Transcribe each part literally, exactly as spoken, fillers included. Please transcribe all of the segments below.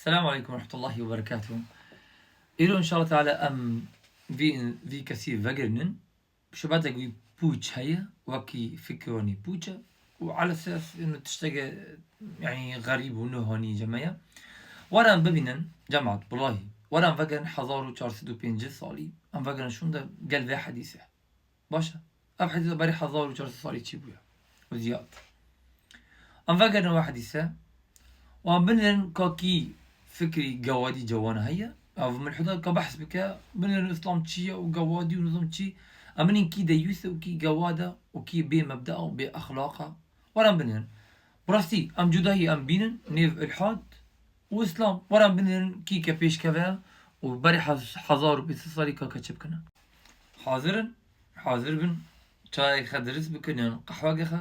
Selamun aleykum ve rahmetullahi ve berekatuhu. Îro inşallah teala em vî, vî kesî vegirinin. Şubetek wî pûç heye, wekî fikir wanî pûç e. Û alesef ino tişteke, yanî, xerîb û nuhanî ceme ye. Werin bibînin, cemaat, bilahî. Werin vegerin hezar û çar sed û pêncî salî. Em vegerin şûnde gel vê hedîse. Baş e. Ev hedîse berî hezar û çar sed salî çi bûye? Û ziyad. Em vegerin we hedîse. Wan binêrin ka kî fikrî gewadî cewana heye. Ev mulhida ka behs bike. Binêrin Îslam çi ye û gewadî û nizam çi. Em binêrin kî deyûs e û kî gewad e û kî bê mebda û bê exlaq e. Werin binêrin. Bi rastî em cudahî em bînin nêv ilhad û Îslam. Werin binêrin kî ke pêşkeve û berî hez-, hezar û pênc sed salî ka ke çi bikine. Hazir in? Hazir bin. Çayek xe dirist bikin yan qehweke xe.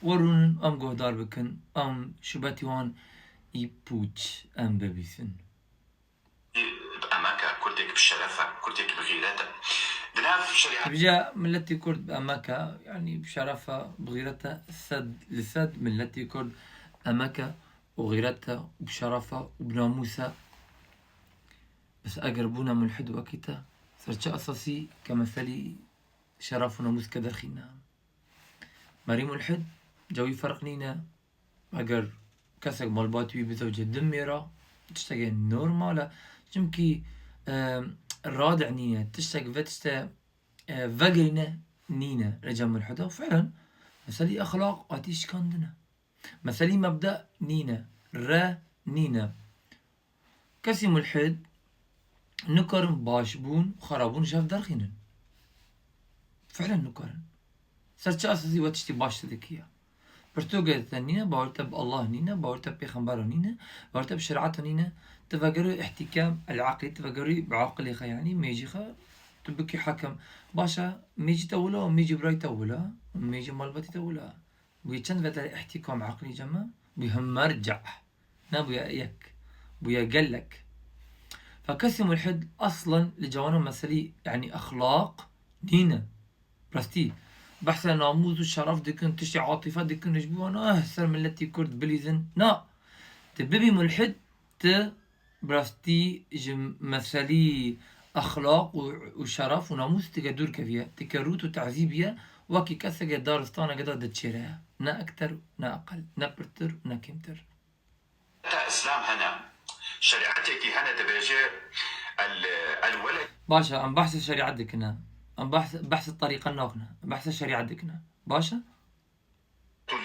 Werûnin em guhdar bikin. Em şubetî wan î pûç em bibîsin. Bi emeke, Kurdek bi şeref e, Kurdek bi xîret e. Di nav şerîet Dibêje miletî Kurd bi emeke, yanî bi şeref e, bi xîret e, sed li sed miletî Kurd emeke û xîret e û bi şeref e û bi namûs e. Bes eger bûne mulhid wekî te, ser çi esasî ke meselî şeref û namûs ke derxîne? Merî mulhid, cewî ferq nîne. Eger kesek malbatî wî bizewce din mêra, tiştekê normal e. Çimkî, e, radeh nîne, tiştek ve tişte, e, vegirîne nîne rêca mulhida. Fiilen, meselî exlaq hatî şikandine. Meselî mebda nîne, re nîne. Kesî mulhid nikarin başbûn, xerabûn ji hev derxînin. Fiilen nikarin. Ser çi esasî we tiştî baş te dikiye? Pirtûkê te nîne, bawer te bi Allah nîne, bawer te bi pêxembera nîne, bawer te bi şerîeta nîne. Tu vegerî îhtîkam el-eqlî, tu vegerî bi aqilê xwe, yanî mêjî xwe, tu bikî hekem. Baş e, mêjî te wila, mêjî birayê te wila, mêjî malbatî te wila. Bûye çend veter îhtîkam eqlî ceme? Bûye merca. Nebûye yek. Bûye gelek. Fe kesî mulhid eslen li cewana meselî, yanî exlaq nîne. Rastî. Behsa namûs û şeref dikin, tiştê atîfe dikin, ji bo wan, ah, ser miletî Kurd bilîzin. Na. Tu bibî mulhid, tu bi rastî ji meselî exlaq û, û şeref û namûs dike dûr keviye. Dike rût û tezîbiye, wekî keseke daristaneke de diçêre. Ne ekter, ne eqel, ne pirtir, ne kêmtir. Heta Îslam hene. Şerîetekî hene dibêje el, el weled. Baş e, em behsê şerîet dikine. Em behs, behsê terîqe nakine. Em behsê şerîet dikine. Baş e?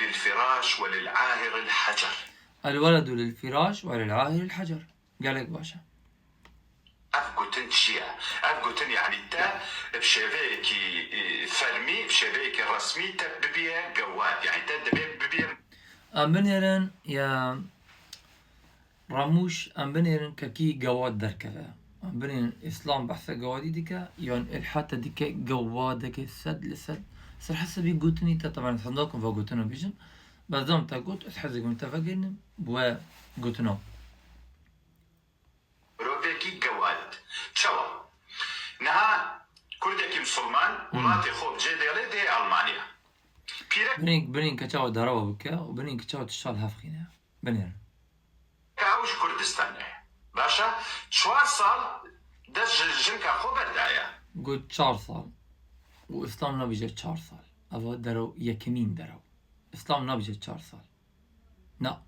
Lil firaş ve lil ahir el hacer. El weledu lil firaş ve lil ahir el hacer. Gelek baş e. Ev gotin çi ye? Ev gotin, yanî te bi şêveyekî, e, fermî, bi şêveyekî resmî te bibiye gewad. Yanî te divê bibiye Em binêrin ya Ramûş, em binêrin kekî gewad derkeve. Em binêrin Îslam behsa gewadî dike, yan îlhad te dike gewadeke sed li sed. Ser hesabî gotinî te, taban ez hez nakim va gotina bêjim. Bes dam te got, ez hezê min te vegerinim, bi we gotina. Mirovekî gewad. Çawa? Niha Kurdekî misilman, Hmm. welatê xwe bi cê dêlê dê Almanya. Pîrek Binêrin, binêrin ke çawa derewa bike û binêrin ke çawa tişta li hev xîne. Binêrin. Ka ew ji Kurdistanê. Baş e, çar sal dest ji jinka xwe berdaye. Got çar sal. Û Îslam nabêje çar sal. Eva derew yekemîn derew. Îslam nabêje çar sal. Na.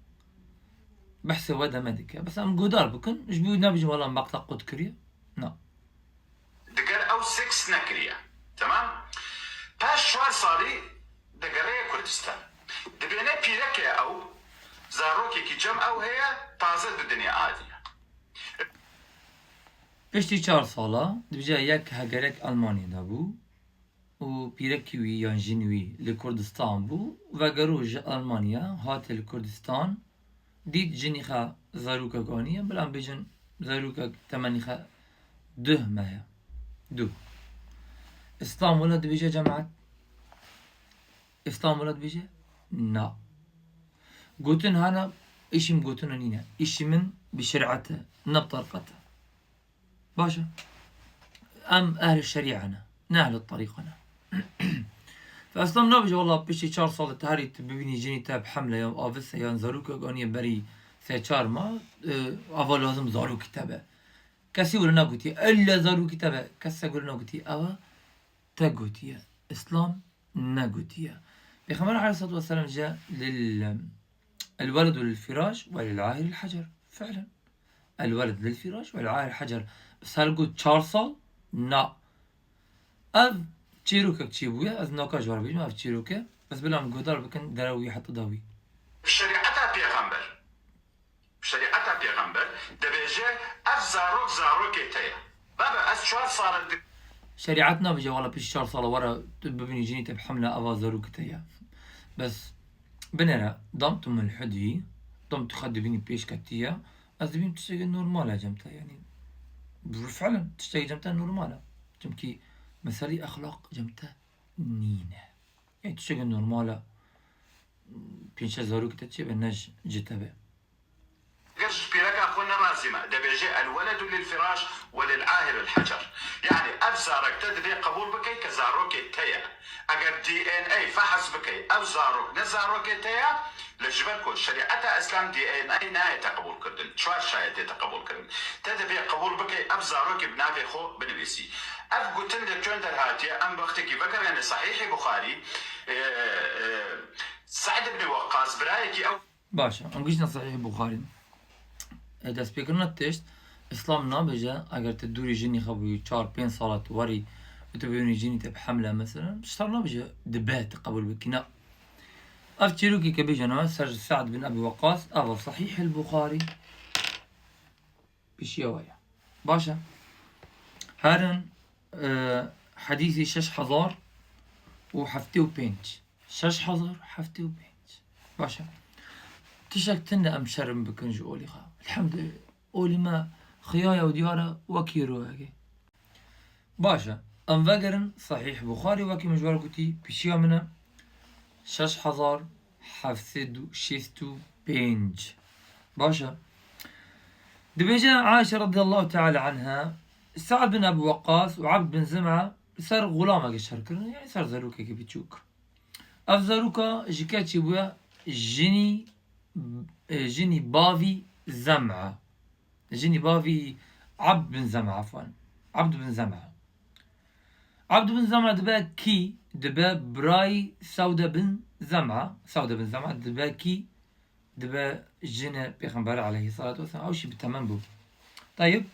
Behsê we de me dike. Bes em guhdar bikin. Ji bo nebêjin wela meqta qut kiriye. Na. Diger ew seks nekiriye. Tamam? Paş çar salî digereye Kurdistan. Dibêne pîreke ew, zarokekî cem ew heye, taze di dinya adiye. Piştî çar sala, dibêje yek hegerek Almanyê de bû û pîrekî wî yan jin wî li Kurdistan bû. Vegero ji Almanya hate li Kurdistan, dît jinî xwe zarokek aniye, bila em bêjin zarokek temenî xwe duh meh e. Duh. Îslam wela dibêje cemaet? Îslam wela dibêje? Na. Gotin hene, îşî min gotina nîne. Îşî min bi şerîet e, ne bi terîqet e. Baş e. Em ehlê şerîa ne. Ne ehlê terîqa ne. Fe Îslam nabêje, wela piştî çar sal te herî tu bibînî jinî te bi hemle yan avise yan zarokek aniye berî Te çar ma, e, ava lazim zarokî te be. Kesî wilo negotiye, illa zarokî te be. Kesek wilo negotiye, ava te gotiye. Îslam negotiye. Pêxember aleyhissalatu vesselam jî lil, el weledu lil firaş ve lil ahir el hacer. Fi'len. El weled lil firaş ve lil ahir el hacer. Ser got çar sal, na. Ev çîrokek çêbûye, ez naka ji we re bêjim, ev çîroke. Bes bila em guhdar bikin, derew wî heta dawî. Şerîeta pêxember. Şerîeta pêxember dibêje, ev zarok zarokê te ye. Baba, ez çar sal in di- Şerîet nabêje, wala pişt çar sala were tu bibînî jinî te bi hemle ava zarokê te ye. Bes binêre, dam tu milhidî, dam tu xwe dibînî pêşketî ye, ez dibînim tiştekî normal e cem te, yanî. Fi'len tiştekî cem te normal e. Çimkî meselî exlaq cem te nîne. Yanî tiştekî normal e. Pênc şeş zarokî te çêbe, ne ji, ji te be. Ger ji pîreka xwe nerazî me, dibêje, el weledu lil firaş ve lil ahir el hacer. Yanî ev zarek te divê qebûl bikey ke zarokê te ye. Eger D N A fehs bikey, ev zarok ne zarokê te ye, li ji ber ku şerîeta Îslam D N A nayê te qebûl kirdin, çar şayetê te qebûl kirin. Te divê qebûl bikey ev zarokê bi navê xwe binivîsî. Ev gotin li kuen derhatiye, em wextekî vegeriyane Sahîhê Buxarî, e, e, Se'd ibn Weqqas, birayekî ew Baş e. Em gihîştine Sahîh Buxarî. E, destpêkirina tişt, Îslam nabêje, eger tu dûrî jinî xwe bûyî, çar pênc sala tu werî, û tu bibînî jinî te bi hemle, mesela, Îslam nabêje, dibe tu qebûl bikî. Na. Ev çîrokê ke bêje, na, ser Se'd bin Ebî Weqqas, ev e Sahîh el Buxarî. Pişiya we ye. Baş e. Herin, e, hedîsî şeş hezar û heftê û pênc. Şeş hezar heftê û pênc. Baş e. Tiştek tune em şerm bikin ji olî xwe. Elhamdulillah. Olî me xiyaya û diyar e wekî royekê. Baş e. Em vegerin Sahîh Buxarî, wekî min ji we re gotî, pişiya min e şeş hezar heft sed û şêst û pênc. Baş e. Dibêje Aîşe radiyallahu teala anha, Se'd bin Ebu Weqqas û Ebd bin Zem'a li ser xulamekê şer kirin, yanî ser zarokekî biçûk. Ev zaroka ji ke çêbûye? Jinî, e, jinî bavî Zem'a. Jinî bavî Ebd bin Zem'a, efwan. Ebd bin Zem'a. Ebd bin Zem'a dibe kî? Dibe birayî Sewde bin Zem'a. Sewde bin Zem'a dibe kî? Dibe jinê Pêxember aleyhissalatu vesselam. Ew jî bi temen bû. Tayib.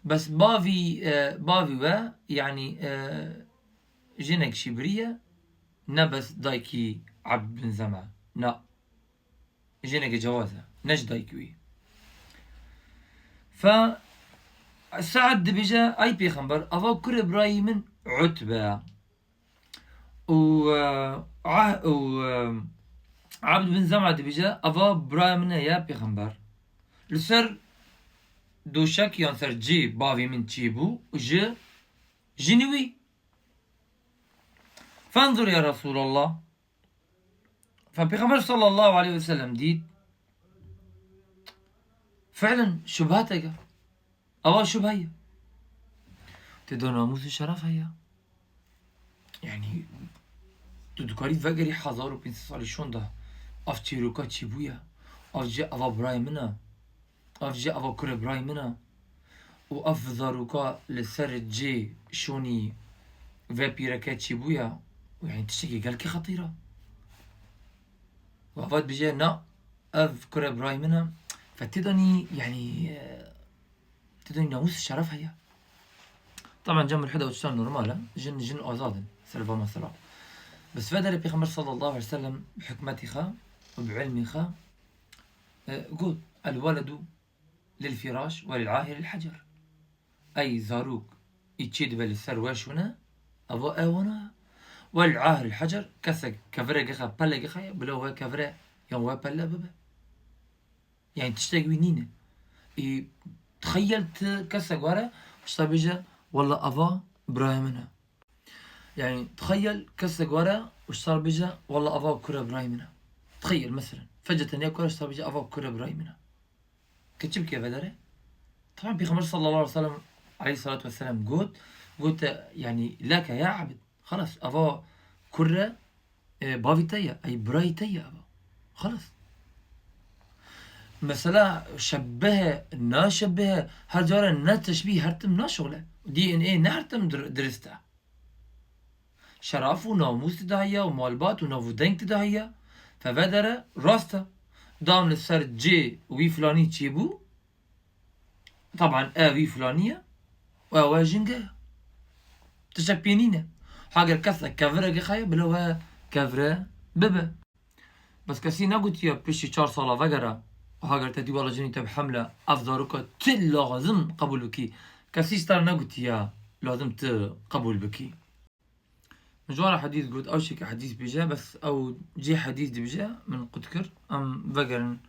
Bes bavî, e, bavî we, yanî, e, jinek jî biriye, ne bes daykî Ebd bin Zem'a. Na. Jinekê cewaz e. Ne ji dayikî wî. Fe Se'd dibêje, ay Pêxember, ava kurê birayî min Utbe. Û, e, ah, û, e, Ebd bin Zem'a dibêje, ava birayê min e ya Pêxember. Li ser doşek yan ser cê bavê min çêbû ji jinî wî. Fenzur ya Resulallah. Fe Pêxember sallallahu aleyhi ve sellem dît, fi'len şubhatek e. Ava şubhe ye. Tê de namûs û şeref heye. Yanî, tu dikarî vegerî hezar û pênc sed salî şûnde. Ev çîroka çêbûye. Ev jî ava birayê min e. Ev jî ava kurê birayê min e. Û ev zaroka li ser cê şûnî vê pîreke çêbûye. Û yanî tiştekî gelkî xetîr e. Û ava dibêje, na, ev kurê birayê min e. Fe tê de nî, yanî, e, tê de nî namûs şeref heye. Taban cem mulhide û tiştan normal e. Jin, jin azad in. Ser va mesela. Bes vê derê Pêxember sallallahu aleyhi ve sellem bi hikmetî xwe û bi ilmî xwe, e, got, el weledu lil firaş ve lil ahir el hacer. Ey zarok, î çê dibe li ser we şûne, eva ewana. Ve lil ahir el hacer, kesek kevire gixe, pele gixe, bila we kevire yan we pele bibe. Yanî tiştek wî nîne. Î, tixeyel ti kesek were, û ji te bêje, wela eva birayê min e. Yanî, tixeyel kesek were û ji te bêje, wela eva kure birayê min e. Tixeyel, meselen. Fece tenya kure, ji te bêje, eva kure birayê min e. Ke çi bike vê derê? Tamam, Pêxember sallallahu aleyhi ve sellem, aleyhissalatu vesselam got, got, yanî, leke ya abd. Xelas, eva kure, e, bavî te ye, ey birayî te ye eva. Xelas. Mesela şebbehe, naşebbehe, her cara ne teşbîh her tim naşixule. D N A ne her tim dir-, dirist e. Şeraf û namûs tida heye û malbat û nav û deng tida heye. Fevedere rast e. Dam li ser cê wî filanî çêbû. Taban ev wî filanî ye û ew e jingeh. Tiştek pê nîne. Hager kesek kevireke xeye, bila we kevire bibe. Bes kesî negotiye piştî çar sala vegere. Hager te dî wala jinî te bi hemle ev zaroka tu lazim qebûl bikî. Kesî ji te re negotiye lazim tu qebûl bikî. Min ji wan re hedîs got, ew şêke hedîs bêje, bes ew cê hedîs dibêje, min qut kir. Em vegerin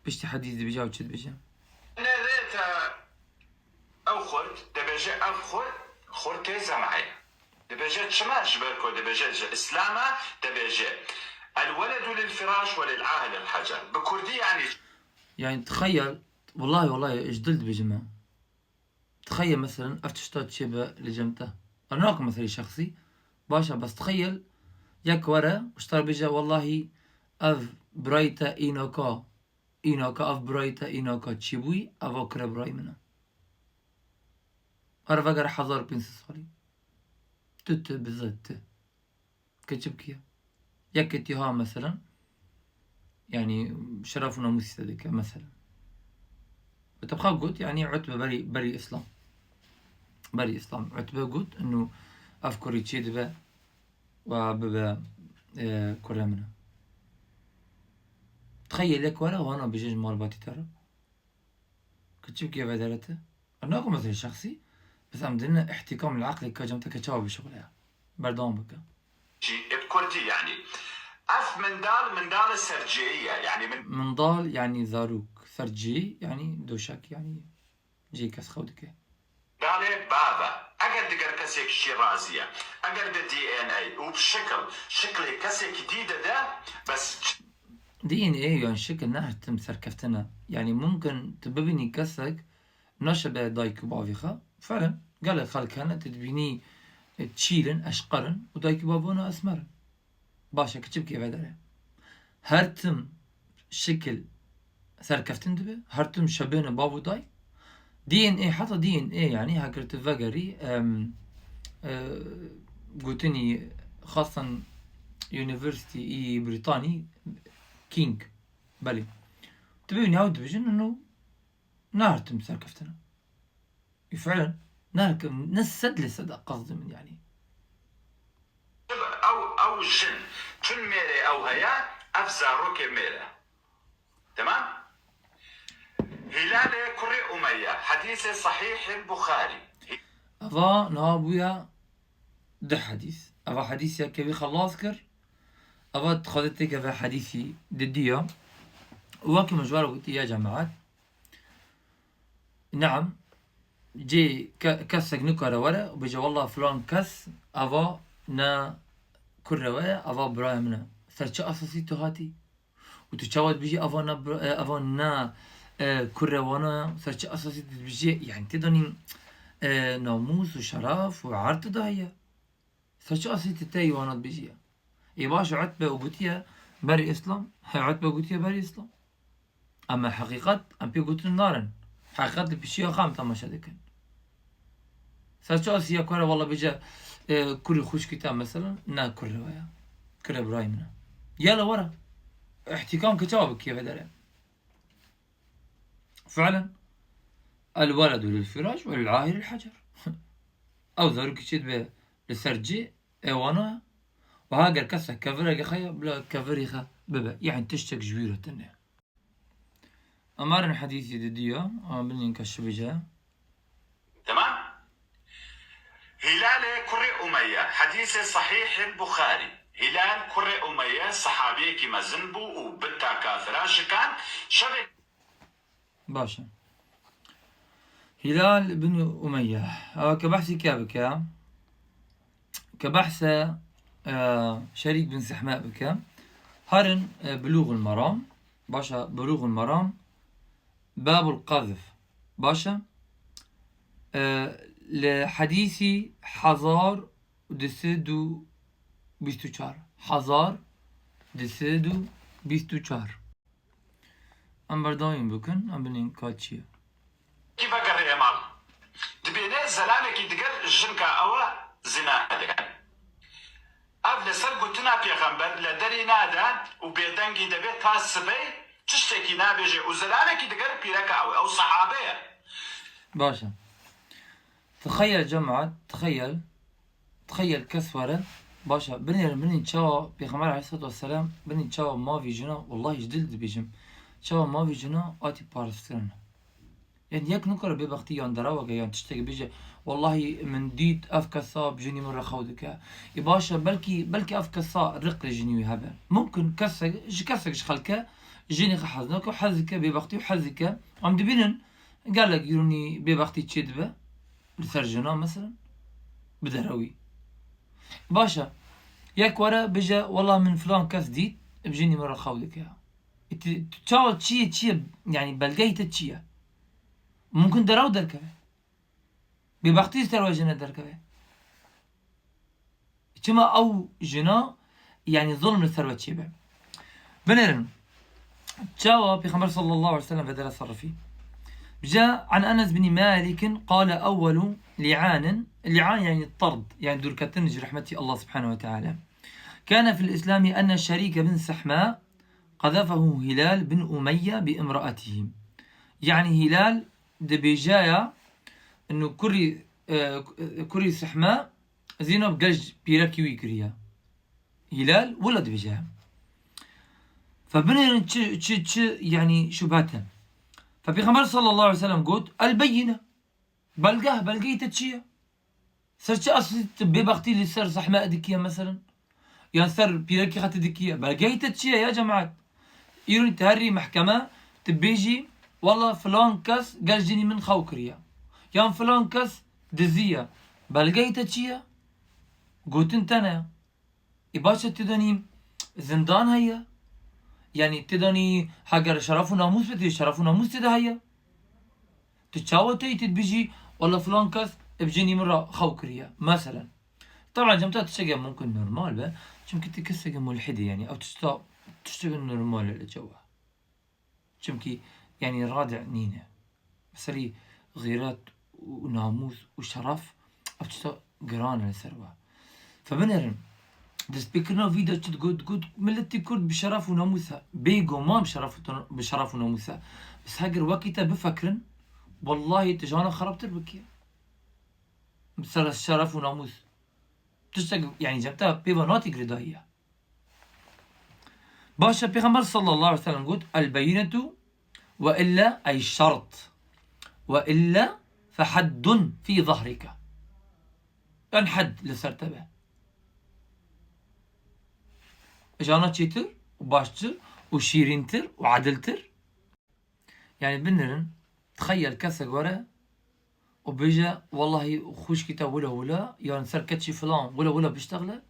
piştî hedîs dibêje, ew çi dibêje. Nerê te ew xurt, dibêje ev xurt, xurtê zem'e ye. Dibêje çima? Ji ber ku dibêje ji Îslam e, dibêje, "El-weledu lil-firaş we lil-ahi lil-hecer." Bi kurdî yanî Yani tixeyel, welahi, welahi, ji dil dibêjim e. Tixeyel, meselen, ev tişta çêbe li cem te. Ez nakim meselê şexsî. Baş e, bes tixeyel, yek were, ji te re bêje, "Welahi, ev birayê te înaka, înaka, ev birayê te înaka çêbûyî, eva kure birayê min e." Her vegere hezar û pênc sed salî. Tu, tu, bize, tu. Ke çi bikî? Yekê tî ha, meselen, yanî şeref û namûsî te dike, meselen. Te bi xwe got, yanî Utbe berî, berî Îslam. Berî Îslam. Utbe got, inu ev kurî çê dibe we bibe, e, kurê min e. Tixeyel yek were, wana bêje ji malbatî te re. Ke çi bikê vedere te? Ev naku meselê şexsî, bes em dine îhtîkam li eqlê ka cem te ke çawa bişuxile ya. Berdewam bike. Jî bi kurdî, yanî ev mindal, mindalê sercêyî ye, yanî min- Mindal, yanî zarok, sercêyî, yanî doşek, yanî cihê kes xew dike. Dalê bav e. Eger diger kesek jî razî ye, eger bi D N A û bi şikil, şiklê kesekî dî de de, bes D N A yan şikil ne her tim serkeftin e. Yanî mumkin tu bibînî kesek naşebe dayik û bavê xwe. Felen, gelek xelk hene, tu dibînî, e, çîl in, eşqer in û dayik û bav wana esmer in. Baş e, ke çi bikê vedere. Her tim şikil serkeftin dibe, her tim şebêne bav û dayik. D N A, heta D N A, yanî, heger tu vegerî, em, e, gotinî xasan University î Brîtanî, King, belê. Tu bibînî ew dibêjin, ino ne her tim serkeftin e. Ê, felen, ne her tim, ne sed li sed e qasdê min, yanî. Ew, ew jin, çun mêrê ew heye, ev zarokê mêr e. Temam? Hilalê kurê Umeyye, hedîsê sehîhê Buxarî. Eva niha bûye du hedîs. Eva hedîs yekê wî xelas kir. Eva dixwaze têkeve hedîsî di diya. Wekî min ji we re gotî ya cemaet. Neam, cê ke-, kesek nikare were û bêje, "Wallah filan kes eva ne kurê we ye, eva birayê min e." Ser çi esasî tu hatî? Û tu çawa dibêjî eva ne bir-, e, eva ne, e, kurê wana ye? Ser çi esasî tu dibêjî? Yani tê de nî, e, namûs û şeref û erd tu dahiye. Ser çi esasî tu tey wana dibêjî ye? Ê baş, Utbe û gotiye berî Îslam. He, Utbe gotiye berî Îslam. Ama heqîqet em pê gotin narin. Heqîqet li pişiya xwe em temaşe dikin. Ser çi asî ya kare wala bêje, e, kurê xwişkî te mesela, ne kurê we ya. Kurê birayê min e. Yala were. Îhtîkam ke çawa bikê vedere. Felen. El weledu lil firaş ve lil ahî lil hecer. Ew zarokî çê dibe li ser cê, ê wana, û heger kesek kevireke xwe ya, bila kevirî xwe bibe. Yani tiştek ji wî re tune. Em herin hedîsî di diya, em binîn ke şibîje. Temam. Hilalê kurê Umeyye, hedîsê sehîhê Buxarî. Hilal kurê Umeyye sehabiyekî mezin bû û bita kafira şikan, şevê Baş e. Hilal bin Umeyye. Ew ke behsî ke bike? Ke behse, e, Şerîk bin Sehme bike. Herin, e, Bulûgul Meram. Baş e, Bulûgul Meram. Babul Qezf. Baş e. E, li hedîsî hezar du sed û bîst û çar. Hezar du sed û bîst û çar. Em berdewam bikin, em binên ka çi ye. Kî vegerê mal. Dibêne zelamekî diger jinka ew zina dikin. Ev li ser gotina Pêxember li derê nade û bêdengî debe ta sibê tiştekî nabêje û zelamekî diger pîreka ew e. Ew sehabe ye. Baş e. Tixeyel cemaat, tixeyel, tixeyel kes were, baş e. Binêrin, binên çawa Pêxember aleyhissalatu vesselam, binên çawa mavî jina, wellahî ji dil dibêjim, çawa mavî jina hatî parastin. Yani yek nikare bêbextî yan derew ke yan tiştekî bêje, wellahî min dît ev kesa bi jinî min re xew dike. Ê baş e, belkî, belkî ev kesa riq li jinî wî hebe. Mumkin kesek, ji kesek ji xelke jinê xwe hez nake û hez dike, bêbextî û hez dike. Em dibînin gelek îronî bêbextî çêdibe li ser jina, mesela, bi derewî. Baş e, yek were bêje, wela min filan kes dît, bi jinî min re xew dike. Ê ti, tu çawa, çi ye, çi ye, yani belgeyê te çi ye? Mumkin derew derkeve. Bêbextî ji ser we jine derkeve. Çima ew jina, yani zulm li ser we çêbe? Binêrin. Çawa Pêxember sallallahu aleyhi ve sellem vedere serifî. Bije an Enes bin Malik qale ewwelu li'anin, li'an yani tard, yani dûrketin ji rehmetî Allah subhanehu ve teala. Kâne fil îslâmi enne Şerîke bin Sehmâ qezefehu Hilal bin Umeyye bi imraetihi. Yani Hilal dibêjaya inu kurî, e, kurî Sehmâ zîna bi gel pîrekî wî kiriye. Hilal wila dibêje. Fe binêrin çi, çi, çi, yani şubhete. Fe Pêxember sallallahu aleyhi ve sellem got, el beyine. Belge, belgeyê te çi ye? Ser çi esasî tu bêbextî li ser Sehmâ dikiye, meselen? Yan ser pîrekî xwe tu dikiye? Belgeyê te çi ye ya cemaat? Îro tu herî mehkeme, tu bêjî, wela filan kes gel jinî min xew kiriye. Yan filan kes dizî ye. Belgeyê te çi ye? Gotin te ne. Ê baş e, tê de nî zindan heye. Yanî tê de nî heger şeref û namûs be, tê şeref û namûs tê de heye. Tu çawa tê, tê dibêjî, wela filan kes bi jinî min re xew kiriye. Meselen. Taban cem te tişteke mumkin normal be. Çimkî tu keseke mulhidî, yanî ev tişta, tişteke normal e li cewa. Çimkî, yanî, radî nîne. Meselî xîret û namûs û şeref, ev tişta giran e li ser we. Fe binêrin, destpêkirina vî de çi digot, digot, miletî Kurd bi şeref û namûs e. Bêguman bi şeref û, bi şeref û namûs e. Bes heger wekî te bifikirin, wellahî tu jana xerabtir bikiye. Bi ser şeref û namûs. Tiştek, yanî, cem te pê ve natî girêdayî ye. Baş e, Pêxember sallallahu aleyhi ve sellem got, el beyinetu ve illa, ey şert, ve illa fe haddun fî zahrike. Yan hed li ser te be. Jana çêtir û baştir û şîrîntir û ediltir. Yanî binêrin, tixeyel kesek were û bêje, wellahî xwişkî te wilo wilo, yan ser keçî filan wilo wilo biştexile.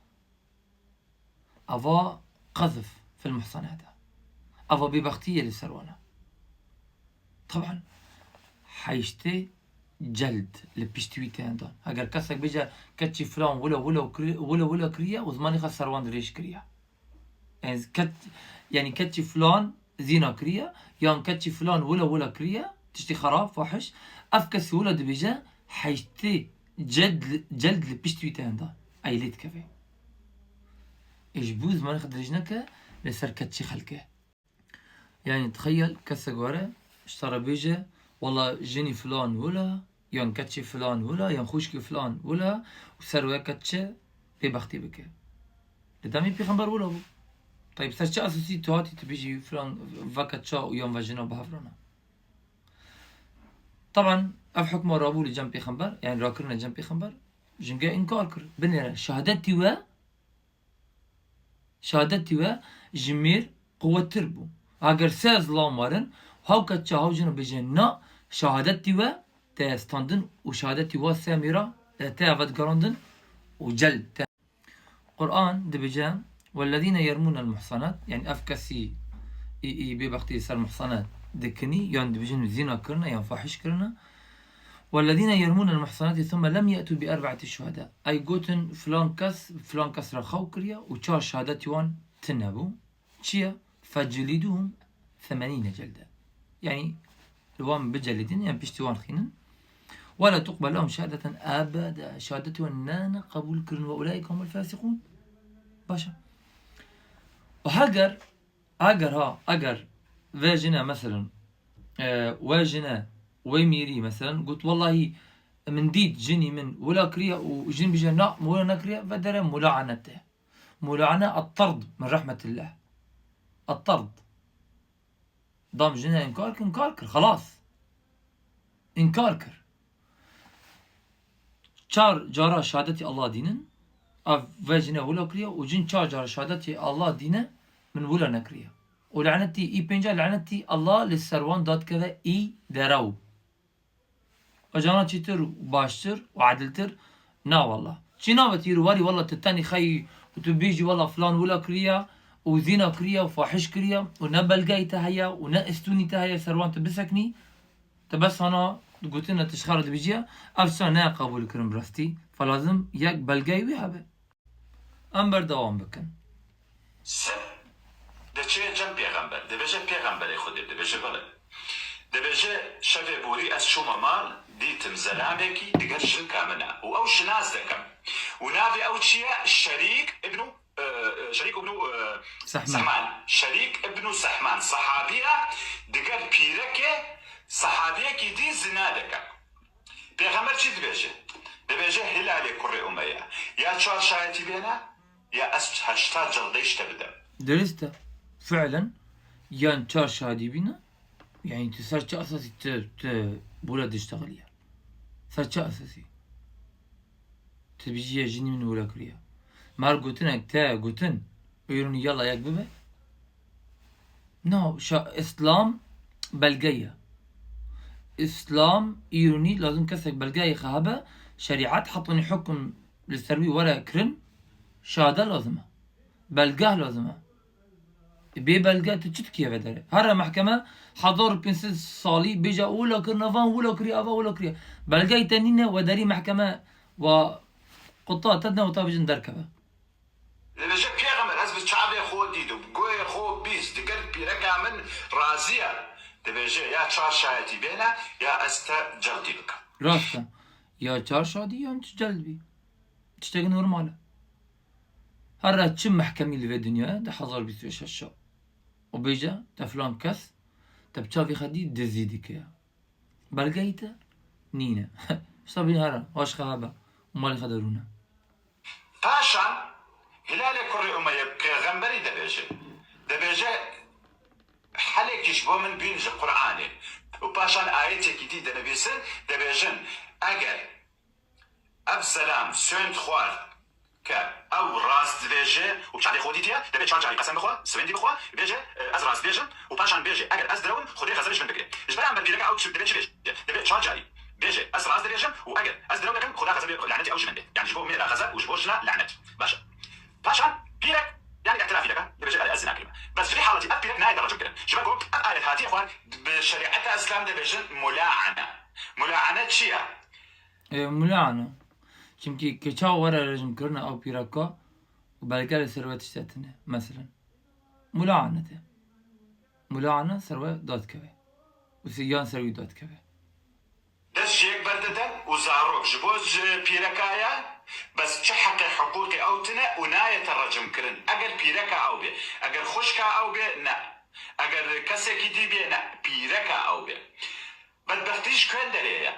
Ava qezf fil muhsenat e. Ava bêbextî ye li ser wan e. Taban, heştê celd li piştî wî tên dan. Heger kesek bêje, keçî filan wilo wilo kiri-, wilo wilo kiriye û zimanê xwe ser wan dirêj kiriye. Yani, ket, yani keçî filan zîna kiriye, yan keçî filan wila wila kiriye, tiştî xerab, fahiş. Ev kesî wila dibêje, heştê celd, celd li pişt wî tên da. Ey lê dikeve. Ê ji bo zimanê xwe dirêj neke, li ser keçî xelke. Yani, tixeyel kesek were, ji te re bêje, wela jinî filan wila, yan keçê filan wila, yan xwişkê filan wila û ser wê keçe bêbextî bike. Li demê Pêxember wila bû. Tayîb, ser çi esasî tu hatî tu bêjî filan ve keça û yan ve jina bi hev re ne? Taban, ev hukma rabû li cem Pêxember, yani rakirine cem Pêxember, jinge înkar kir. Binêre, şehadetî we Şehadetî we ji mêr quwettir bû. Eger sê zilam werin, hew keça hew jina bêje na, şehadetî we tê standin û şehadetî we sê mêra, e, tê vedigerandin û cel te. Quran dibêje, "Wellezîne yermûnel muhsanat", yani ev kesî î, î bêbextî ser muhsanat dikinî, yan dibêjin zîna kirine, yan fahiş kirine. "Wellezîne yermûnel muhsanatî thumme lem ye'tû bi erbe'etî şuhedâ." Ey gotin, filan kes, filan kes re xew kiriye û çar şehadetî wan tune bû. Çi ye? "Feclidûhum semenîne celde." Yanî li wan bicelidin, yan piştî wan xînin. Wela tuqbel lehum şehadeten ebeda. Şehadetê wan nane qebûl kirin ve ulaîke humul fasîqûn. Baş e. Û heger, eger ha, eger vê jine meselen, e, wê jine, wê mîrî meselen, got, wellahî min dît jinî min wila kiriye û jin bije na, min wila nekiriye, vedere mulanet e. Mulane et-tard min rehmetillah. Et-tard. Dam jine înkar kir, înkar kir, xelas. Înkar kir. Çar cara şehadetî Allah dînin, ev vê jine wilo kiriye û jin çar cara şehadetî Allah dîne, min wilo nekiriye. Û lanetî î pênca lanetî Allah li ser wan dadikeve î derew. Û cana çêtir û baştir û ediltir? Na wallah. Çi nabe tu yê warî wallah tu tenî xeyî û tu bêjî wallah filan wila kiriya û zîna kiriya û fahiş kiriya û ne belgeyê te heye û ne istûnî te heye ser wan tu biseknî? Te bes hana gotin tu ji xwe re dibêjî ya, ev şa ne qebûl kirin bi rastî. Fe lazim yek belgeyê wî hebe. Em berdewam bikin. Seb diçe cem pêxember. Dibêje pêxemberê Xwedê. Dibêje bele. Dibêje şevê borî ez çûme mal, dîtim zelamekî diger jinka min e. Û ew şinas dikim. Û navê ew çi ye? Şerîk ibnû, e, e, Şerîk ibnû, e, Sehman. Sehman. Şerîk ibnû Sehman. Sehabiya diger pîrekê, sehabiyekî dî zina dikim. Pêxember çi dibêje? Dibêje Hilalê kurê Umeya. Ya çar şahidî bêne, ya ez heşta cildê ji te bidim. Dirist e. Fiilen, yan çar şahidî bîne, yanî tu ser çi esasî tu, tu bûra diştexiliye? Ser çi esasî? Tu bijî ye jinî min wila kiriye. Mer gotinek te gotin, êronî yala yek bibe. No, şa-, Îslam belge ye. Îslam îronî lazim kesek belgeyê xwe hebe, şerîet hetanî hukm li ser wî were kirin, şahade lazim e. Belgeh lazim e. Bê belge tu çi dikiye vedere? Here mehkeme hezar û pênc sed salî bêje wila kirine van, wila kiriye, ava wila kiriye. Belgeyê te nîne, we derî mehkeme wa quta te dine û ta bêjin derkeve. Dibêje, Pêxember, ez bi çavê xwe dît û bi guhê xwe bîst, digel pîreka min razî ye. Dibêje, ya çar şahidî bêne, ya ez te celdî bikim. Rast e. Ya çar şahidî yan tu celd bî. Tiştek normal e. Herre çi mehkemî li vê dinyayê di hezar bîst û şeş û bêje, te filan kes, te bi çavê xwe dî dizî dike ya. Belgeyê te nîne. Sabîn here, xweş xwe hebe û malê xwe de rûne. Paşan Hilalê kurê Umeyê pêxemberî dibêje. Dibêje, helekî ji bo min bîn ji Qur'anê. Û paşan ayetekî dî dinivîsin, dibêjin, eger ev zelam suynd xwar ke ew rast dibêje û çavê xwe dîtiye, dibê çar carî qesem bixwe, swêndî bixwe, bêje, e, ez rast dibêjim û paşan bêje, eger ez direwim, Xwedê xezebê ji min bigire. Ji ber em ber pîreka ew çi dibê çi bêje? Dibê çar carî bêje, ez rast dibêjim û eger ez direw nekim, Xweda xezebê lanetê ew ji min bê. Yani ji bo mêra xezeb û ji bo jina lanet. Baş e. Paşan pîrek, yani îtirafî dike, dibêje, belê ez zina kirime. Bes ji vî haletî ev pîrek nayê derrecim kirin. Ji ber ku ev ayet hatiye xwar bi şerîeta Îslam dibêjin mulaane. Mulaane çi ye? E, mulaane. Çimkî keça were rejim kirine ew pîreka û belge li ser we tişte tine. Meselen. Mulaane te. Mulaane ser we dadikeve. Û se-, yan ser wî dadikeve. Dest ji yek berdidin û zarok ji bo ji pîreka ye, bes çi heqê hiqûqê ew tine û nayête rejim kirin. Eger pîreka ew bê, eger xwişka ew bê, ne. Eger kesekî dî bê, ne. Pîreka ew bê. Bedbextî ji kuen derê ye?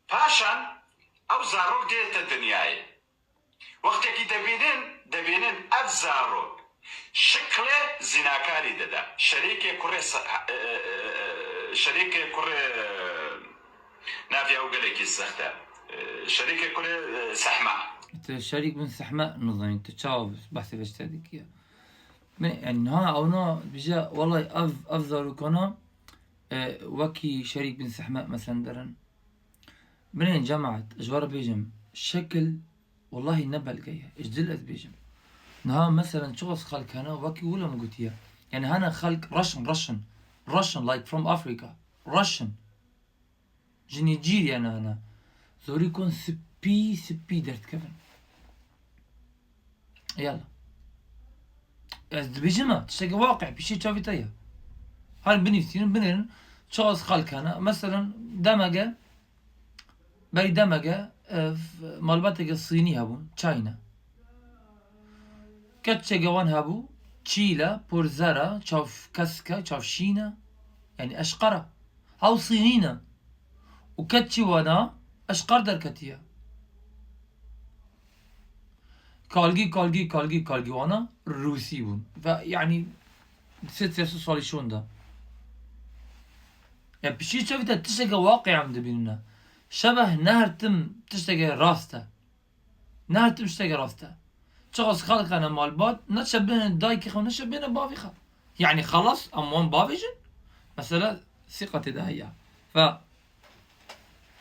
Paşan ew zarok dête dinyayê. Wextekî debînin, debînin ev zarok şiklê zînakarî dide. Şerîkê kurê se-, e, e, e, e, şerîkê kurê, e, navê ew gelekî sext e. E, şerîkê kurê, e, Sehma. Tu Şerîk bin Sehma nizanî, tu çawa behsê veşte dikiye? Min, yani, ha, ewna bije, wallahî ev, ev zarokana, e, wekî Şerîk bin Sehma, meselen, derin. Binên cemaet, ji we re bêjim, şekil, wellahî ne belge ye. Ji dil ez bêjim. Niha, meselen, çiqas xelk hene, wekî wilo min gotiye. Yani, hene xelk Russian, Russian, Russian, like, from Africa. Russian. Ji Nîjerya ne hene. Zorî kon spî, spî derdikevin. Yala. Ez dibêjim e, tiştekî waqî, pîşê çavê te ye. Her binivîsînin, binêrin, çiqas xelk hene. Meselen, demege, berî demege, e, f-, malbateke Sînî hebûn, China. Keçeke wan hebû, çîl e, porzer e, çav kesk e, çav şîn e. Yanî eşqer e. Hew Sînî ne. Û keçî wan e, eşqer derketiye. Kalgî, kalgî, kalgî, kalgî wana Rûsî bûn. Ve yanî sê sê salî şûn de. Ya pişî çavî te tişteke waqî em dibînine. Şebeh ne her tim tişteke rast e. Ne her tim tişteke rast e. Çiqas xelk hene malbat, ne şebêne dayikê xwe, ne şebêne bavê xwe. Yanî xelas, em wan bavêjin. Mesela sîqa tê de heye. Ve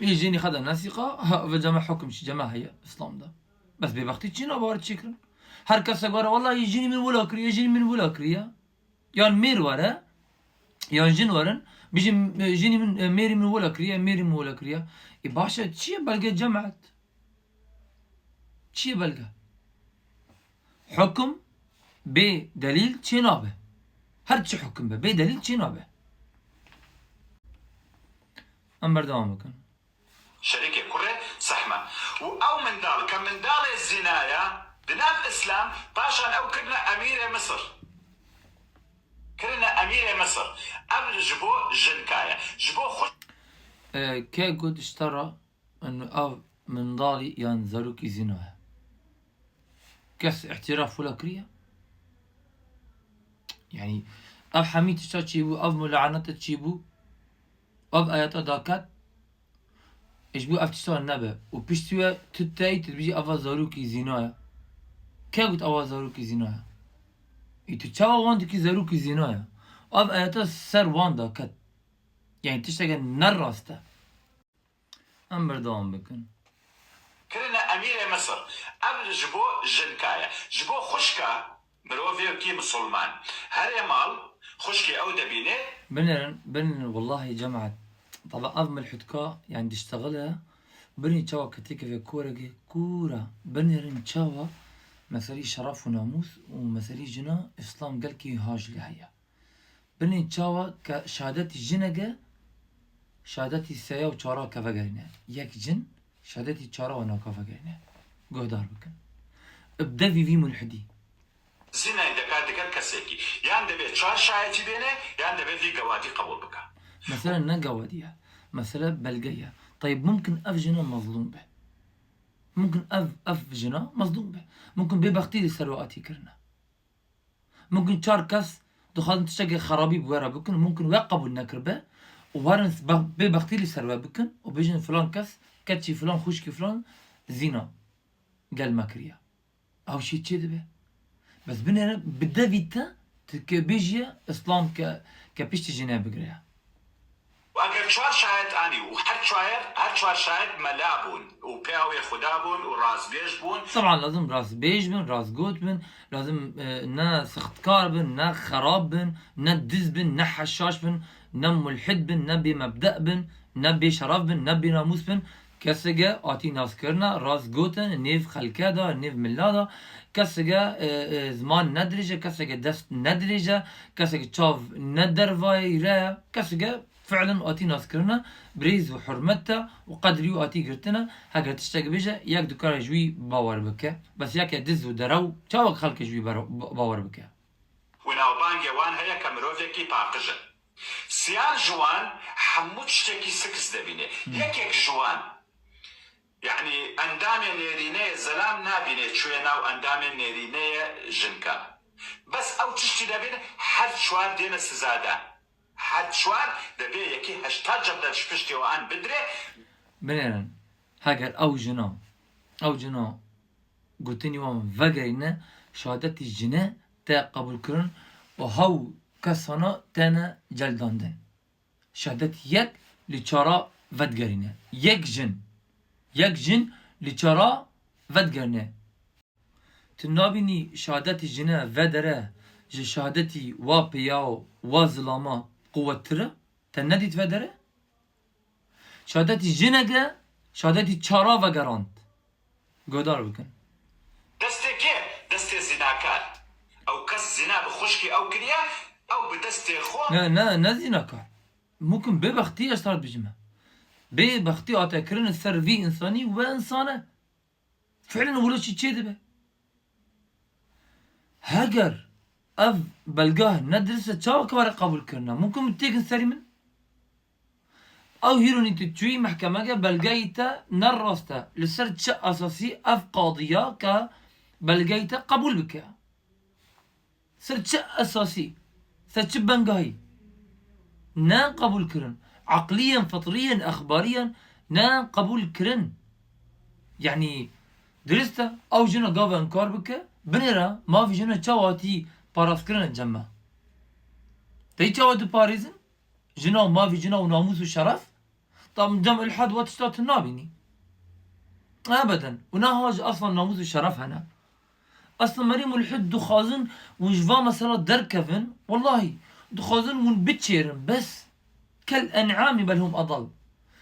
Ê jinî xwe de nesîqa, ha, ve cema hukm çi cema heye Îslam de. Bes bêbextî çi nava were çêkirin? Her kesek were, wellahî jinî min wila kiriye, jinî min wila kiriye. Yan mêr were, yan jin werin, bijin, e, jinî min, e, mêrî min wila kiriye, mêrî min wila kiriye. Ê baş e, çi ye belge cemaet? Çi ye belge? Hukm bê delîl çê nabe. Her çi hukm be, bê delîl çê nabe. Em berdewam bikin. Şerîkê kurê Sehme. Û ew mindal ke mindalê zîna ye, di nav Îslam, paşan ew kirine emîrê Misir. Kirine emîrê Misir. Ev ji bo jinka ye. Ji bo xwe E, ke got ji te re, eno ev mindalî yan zarokî zîna ye? Kes îtiraf wila kiriye? Yanî, ev hemî tişta çêbû, ev mulanete çêbû, ev ayeta daket, ji bo ev tişta nebe. Û piştî we tu teyî tu dibêjî eva zarokî zîna ye. Ke got eva zarokî zîna ye? Ê tu çawa wan dikî zarokî zîna ye? Ev ayeta ser wan daket. Yanî tişteke ne rast e. Em berdewam bikin. Kirine emîrê Misir. Ev ji bo jinka ye. Ji bo xwişka mirovê wekî misilman. Herê mal, xwişkê ew dibîne. Binêrin, binêrin, wellahî cemaet. Taba ev milhidka, yanî diştexile, binêrin çawa ketêke vê korekê kûr e. Binêrin çawa meselî şeref û namûs û meselî jina Îslam gelkî haj lê heye. Binê çawa ke şehadetî jineke, şehadetî seya û çara ke vegerîne. Yek jin, şehadetî çara wana ke vegerîne. Guhdar bikin. Bi devî vî mulhidî. Zînayê dike digel kesekî. Yan dibê çar şahidî bêne, yan dibê vî gewadî qebûl bike. Mesele ne gewadî ye. Mesele belge ye. Tayîb, mumkin ev jina mezlûm be. Mumkin ev, ev jina mezlûm be. Mumkin bêbextî li ser we hatî kirine. Mumkin çar kes dixwazin tiştekê xerabî bi we re bikin, mumkin we qebûl nekiribe û werin be-, bêbextî li ser we bikin û bêjin filan kes, keçî filan, xwişkî filan zîna gel me kiriye. Ew jî çê dibe. Bes binêre bi devî te, tu ke bêjiye, Îslam ke, ke piştî jinê bigire. Eger çar şahid anî û her çar, her çar şahid mela bûn û pêya wê Xuda bûn û rastbêj bûn. Teban lazim rastbêj bin, rastgot bin, lazim, e, ne sixtkar bin, ne xerab bin, ne diz bin, ne heşaş bin, ne mulhid bin, ne bêmebde bin, ne bêşeref bin, ne bênamûs bin. Kesege hatî naskirine, rast gotin, nêv xelke de, nêv mila de. Kesege, e, e, ziman ne dirêj e, kesege dest ne dirêj e, kesege çav ne dervayî re ye, kesege fiilen hatî naskirine, bi rêz û hurmet de û qedrî û hatî girtine. Heger tiştek bêje, yek dikare ji wî bawer bike. Bes yeke diz û derew, çawa xelke ji wî bero-, ba-, bawer bike? Û navbangê wan heye ke mirovekî paqij e. Siyan ji wan hemû tiştekî six dibîne. Hmm. Yekek ji wan, yanî endamê nêrîneyê zelam nabîne çûye nav endamê nêrîneyê jinka. Bes ew tiştî dibîne her çar dêne sizadan. Her çar dibê yekî heşta cebde ji piştê wan bidire. Binêrin, heger ew jina, ew jina gotinî wan vegerîne, şehadetî jine te qebûl kirin û hew kesana tene celdandin. Şehadetî yek li çara vedigerîne. Yek jin. Yek jin li çara vedigerîne. Tu nabînî şehadetî jine vedere ji şehadetî wa piya û wa zilama quwettir e? Te nedît vedere? Şehadetî jineke şehadetî çara vegerand. Guhdar bikin. Destê kê? Destê zînakar. Ew kes zîna bi xwişkî ew kiriye, Ew bi destê xwe. Ne, ne, ne zînakar. Mûkim bêbextî ez tar dibêjim. Bêbextî hate kirin li ser vî însanî û vê însane. Fiilen wilo çi çêdibe? Heger ev belge ne dirist e, çawa kare qebûl kirine? Mûkim têkin serî min? Ew hîronî tu çûyî mehkemege, belgeyî te ne rast e. Li ser çi esasî ev qadiya ke belgeyî te qebûl bike? Ser çi esasî? Ser çi bengahî? Ne qebûl kirin. Eqlî yen, fitrî yen, exbarî yen, ne qebûl kirin. Yanî, dirist e, ew jina gava inkar bike, binêre, mafê jina çawa hatî parastkirine cem me? Tey çawa diparêzin? Jina û mafê jina û namûs û şeref? Tam cem ilhad wa tişta tu nabînî. Ebeden. Û neha ji aslan namûs û şeref hene. Aslan merî mulhid dixwazin hûn ji va mesela derkevin. Wellahî. Dixwazin hûn biçêrin. Bes. Kel en'amî bel hum adal.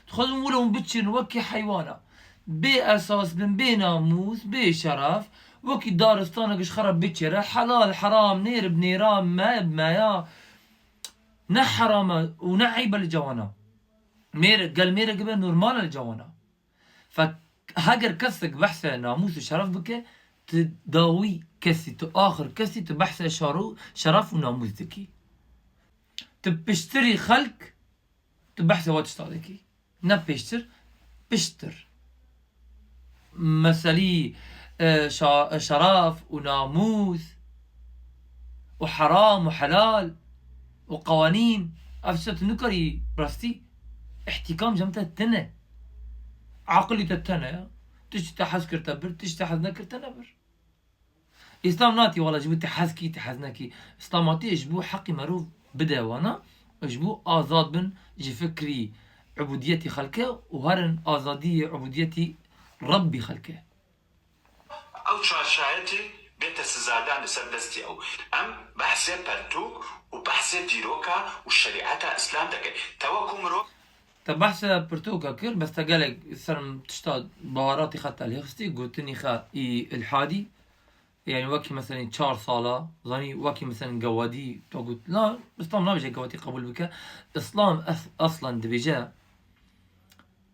Dixwazin wilo hûn biçêrin wekî heywana. Bê esas bin, bê namûs, bê şeref. Wekî daristanek ji xwe re biçêre. Helal, heram, nêr bi nêra, me bi meya. Ne heram e û ne eyb e li cawana. Mêr, gel mêrek be normal e li cawana. Fe heger kesek behse namûs û şeref bike, tu dawî kesî, tu axir kesî, tu behse şaro-, şeref û namûs dikî. Tu piştirî xelk, tu behse wa tişta dikî. Ne pêştir, piştir. Meselî, e, şa-, şeref û namûs û heram û helal û qewanîn, ev tişta tu nikarî rastî îhtîkam cem te tine. Aqilî te tene ya. Tiştî te hez kir te bir, tiştî te hez nekir te nebir. Îslam natî wala ji bo te hez kî, te hez nekî. Îslam hatî ji bo heqî merov bide wana, ji bo azad bin ji fikrî ubudiyetî xelke û herin azadiyê ubudiyetî Rebbî xelke. Ew çarşayetê bête sizadan li ser destê ew. Em behsê pertûk û behsê dîroka û şerîeta Îslam dekin. Te wekû mirov. Te behsa pirtûka kir, bes te gelek ser tişta baharatî xwe te lê xistî, gotinî xwe î ilhadî. Yanî wekî meselên çar sala, zanî wekî meselên gewadî, to got, na, Îslam nabêje gewadî qebûl bike. Îslam es-, eslan dibêje,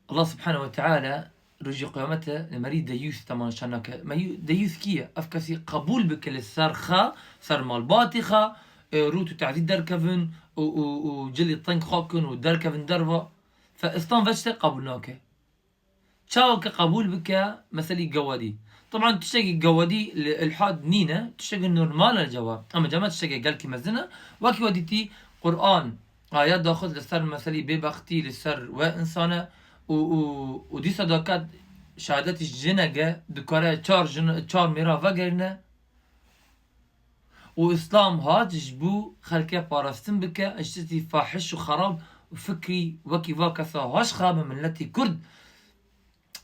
Allah Subhanahu ve Teala rojê qiyamete li merî deyûs te man şan nake. Meyû-, deyûs kî ye? Ev kesî qebûl bike li ser xe, ser malbatê xe, e, rût û tezî derkevin û, û, û cilî teng xwe kin û derkevin derva. Fe Îslam veşte qebûl nake. Çawa ke qebûl bike meselî gewadî. Taban tiştekî gewadî li ilhad nîne, tiştekî normal e ceva. Ama cema tiştekî gelkî mezin e. Wekî we dîtî Quran ayet daxist li ser meselî bêbextî, li ser we însan e û, û, û dîsa daket şehadetî jineke dikare çar jin, çar mêra vegerîne. Û Îslam hat ji bo xelkê parastin bike, ji tiştî fahiş û xerab û fikrî wekî va kesa haş xabe milletî Kurd.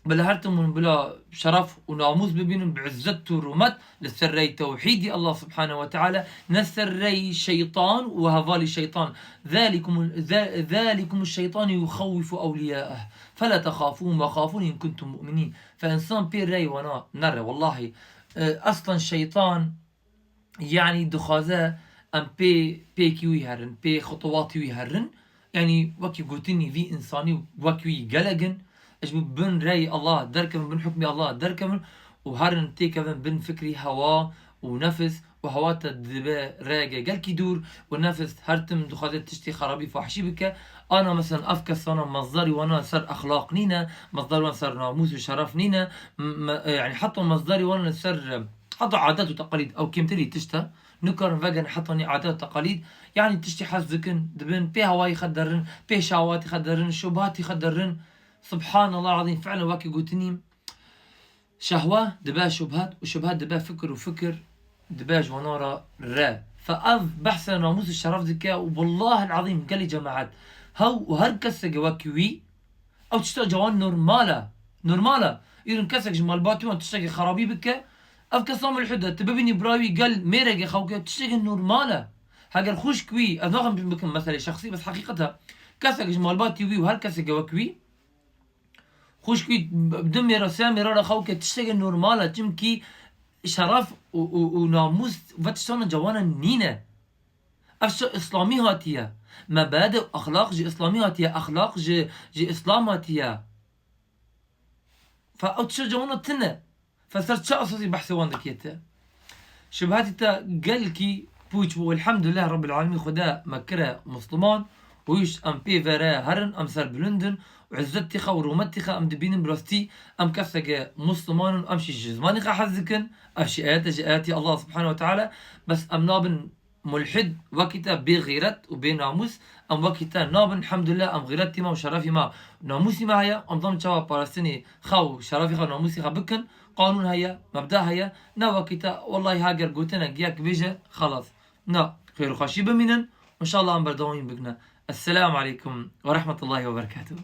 Bila her tim hûn bila şeref û namûs bibînin, bi izzet û rûmet li ser rey tewhîdî Allah Subhanahu ve Teala, ne ser rey şeytan û hevalî şeytan. Zalikum, za-, zalikum şeytanu yuxawwifu awliyaeh. Fela texafuhum ve xafun in kuntum mu'minin. Fe însan pê rey wana nere, wellahî. E, eslan şeytan, yanî dixwaze em pê, pêkî wî herin, pê xutwatî wî herin. Yanî wekî gotinî vî însanî wek wî gelek in. Ji bo bin rey Allah derkevin, bin hukmê Allah derkevin û herin têkevin bin fikrî hewa û nefis û hewa te dibe reyeke gelkî dûr û nefis her tim dixwaze tiştê xerabî fahşî bike. Ana mesela ev kesana mezdarî wana ser exlaq nîne, mezdarî wan ser namûs û şeref nîne. M-, me-, yanî heta mezdarî wan li ser, heta adet û teqalîd ew kêmtirî tişt e. Nikarin vegerin heta nî adet û teqalîd. Yanî tiştî hez dikin, dibin pê hewayî xwe derin, pê şehwatî xwe derin, şubhatî xwe derin. Subhanallah azîm, fiilen wekî gotinî, şehwe dibe şubhat û şubhat dibe fikir û fikir dibe ji wana re re. Fe ev behsa namûs û şeref dike û wellahil azîm gelî cemaet hew û her kesek wekî wî, ew tişta cawan normal e. Normal e. Îrin kesek ji malbatî wan tiştekî xerabî bike, ev kesa mulhid e. Tu bibînî bira wî gel mêrekê xew ke, tiştekî normal e. Heger xwişk wî, ez naxim bikim meselê şexsî, bes heqîqet e. Kesek ji malbatî wî û her kesek wek wî, xwişk wî du mêra, sê mêra re xew ke, tiştekî normal e. Çimkî şeref û, û, û namûs ve tiştana cawan e nîne. Ev şi Îslamî hatiye. Mebede û exlaq ji Îslamî hatiye. Exlaq ji, ji Îslam hatiye. Fe ew tişa cewna tine. Fe ser çi esasî behsê wan dikê te? Şibhetî te gelkî pûç bû. Elhamdulillah Rabbil Alemîn, Xuda me kire Musliman. Û îş em pê vere herin, em serbilindin. Û izzetî xwe û rûmetî xwe em dibînin, bi rastî em keseke Musliman in, em şî ji zimanî xwe hez dikin. Ev şî ayete ji ayetî Allah Subhanahu ve Teala. Bes em nabin mulhid, wekî te bê xîret û bê namûs, em wekî te nabin. Elhamdulillah, em xîretî me û şerefî me, namûsî me heye. Em dixwazin çawa parastinê xwe û şerefî xwe, namûsî xwe bikin. Qanûn heye, mebda heye. Ne wekî te, wellahî, heger gotinek yek bêje, xelas. Na, xêr û xweşî bimînin. Înşallah em berdewamî bikine. Esselamu aleykum ve rahmetullahi ve berekatuhu.